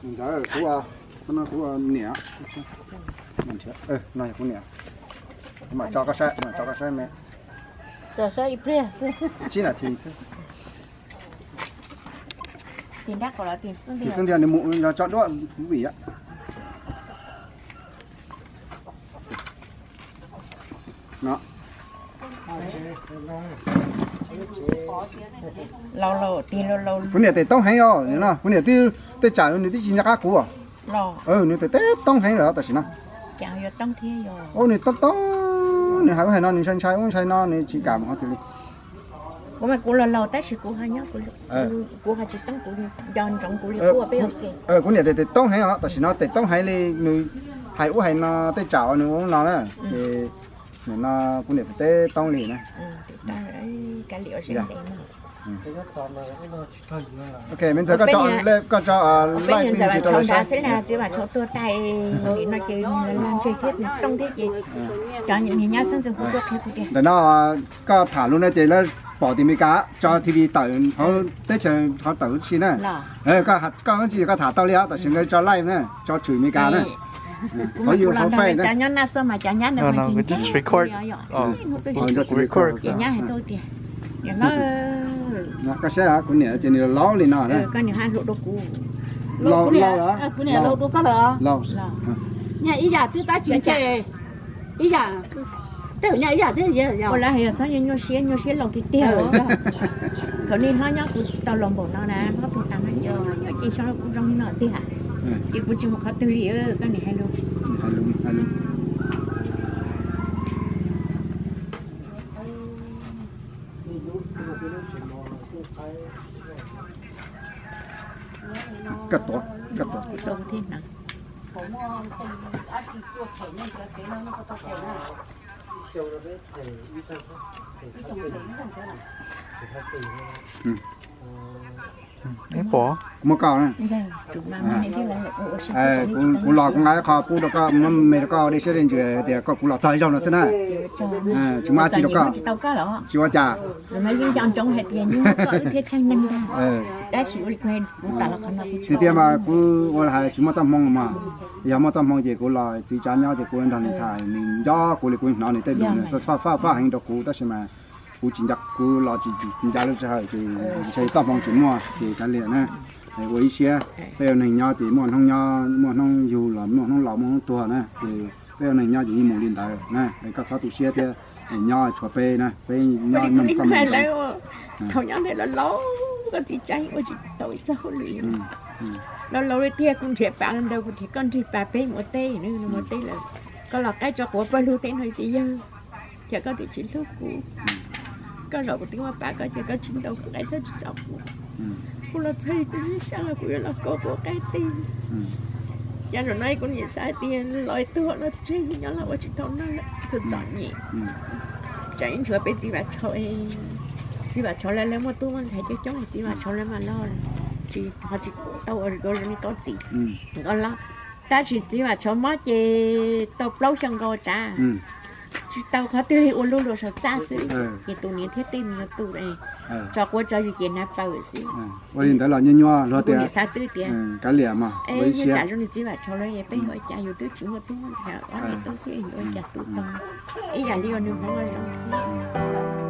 Ntxawm, kuv, no kuv niam. No yog kuv niam. Kuv mam tso koj saib, kuv mam tso koj saib me. Tsib nas this xwb. Tim xwb ntiag nws mus tso duab vim. Kuv niam tes toob heev os, kuv niam twb, tej tsam nws twb tsis nco qab kuv. Nws tes teb toob heev lawm tam sim no. Nws toob toob, nws hais ub hais no, nws ntshai ntshai ub ntshai no, nws tsis kam mus qhov twg li. Kuv mas kuv laus laus tab sis kuv ho nyob, kuv ho tsis toob, kuv nco ntsoov kuv li kuj peb ua ke. Kuv niam tes toob heev os, tam sim no tes toob heev li, nws hais ub hais no, tej tsam uas nws ua no na, ces nim no kuv niam tes toob li na. Ok, me ntxawm, koj tso, koj tso live me ntsis rau lawv saib. Txiv Vam Tshauv tuag tas li no ces nws ntse thiab nws tooj thiab ces cov niag nyab xeeb ntxwv hu tuaj qhia kuv tias ntawm no koj tham lus no ces lawv pom tim Meskas tso T V tawm hauv teb chaws, hauv tawm huv si na. Koj ntsis koj tham tau li os, tam sim nkawd tso live na, tso tshwm Meskas na. Qhov yus hauv Face na. Koj saib kuv niam ces nws laus li no na. Laus, laus, laus. Ib yam twb tab tsis ntse, ib yam, tej nyaj ib yam twb ua lawv hais yog txhob nyuaj siab, nyuaj siab laus tiag tiag. Thaum nej hlob nyob kuv tau laus npaum no na, hlob tuag tas no ces xyov kuv zoo li no tiag. Ces kuv tsis mus qhov twg li, koj niam hais lus. Koj tuav, koj tuav. Muab koj, kuv los kuv nqa qho pub rau koj, muab me rau koj ua dej siab dej ntsws tias koj kuv los txog ib zaug no xwb na. Tsis muaj dab tsi rau koj, tsis ua cas. Tiag tiag mas kuv ua hais tsis muaj txoj hmoo mas, yog muaj txoj hmoo ces kuv los txiv tsav nyob ces kuv nrog nws tham, nws nco kuv li kuv hnov nws tej lus nws faj faj heev rau kuv tab sis mas kuv tsis nco, kuv los tsis nco lub sij hawm ces ntshe txoj hmoo tsis muaj ces kav liam na. Ua ib siab, peb ua neeg nyob ces muaj hnub nyob, muaj hnub yug los muaj hnub laus muaj hnub tuag na ces peb ua neeg nyob ces yeej mus li ntawd na. Koj txhob tu siab thiab, nyob tshuav peb na, peb nyob nyob koj. Thaum nyob ntawd los laus, koj txiv tsav ua tsis tau ib txoj hauj lwm. Laus laus li tiag kuv nrhiav pas ntawd kuv nrhiav koj nrig pas peb mus ua teb, mus ua teb lawm. Koj los qaib tso quav pawg lug teb no ces yawg, cas koj twb tsis hlub kuv. Koj zaum kuv twb muab pab koj ces koj tsis ntaus kuv qaib txog tsis tso kuv. Kuv los txog txog sab los kuv yuav los kaus kuv qaib teb. Yav no no kuv niam xav tias los tuag no tseg nyob los ua tsis tau neeg lawm txom txom nyem. Tsam ib ntshua peb txiv Vam Tshauv, txiv Vam Tshauv lawv muaj tub muaj ntxhais coob coob, txiv Vam Tshauv lawv mas los tsis ho tsis tau ua zoo li koj txiv, koj loj. Tab sis txiv Vam Tshauv mob ces tau plaub xyoo nkaus tsav, tsis tau qhov twg li, ua lub luas saum txaj xwb, ces tus niam thiab tej me nyuam tus tso quav tso zis ces hnav paws xwb. Ua li ntawd los nyuaj nyuaj luag tias, xav twb tias kav liam mas ua ib siab. Tsam zoo li txiv Vam Tshauv lawv peb ua cas yus twb tsis muaj tub muaj ntxhais, ob niam tub xwb ua cas tu tau. Ib yam li ua nws hmoov zoo thiab.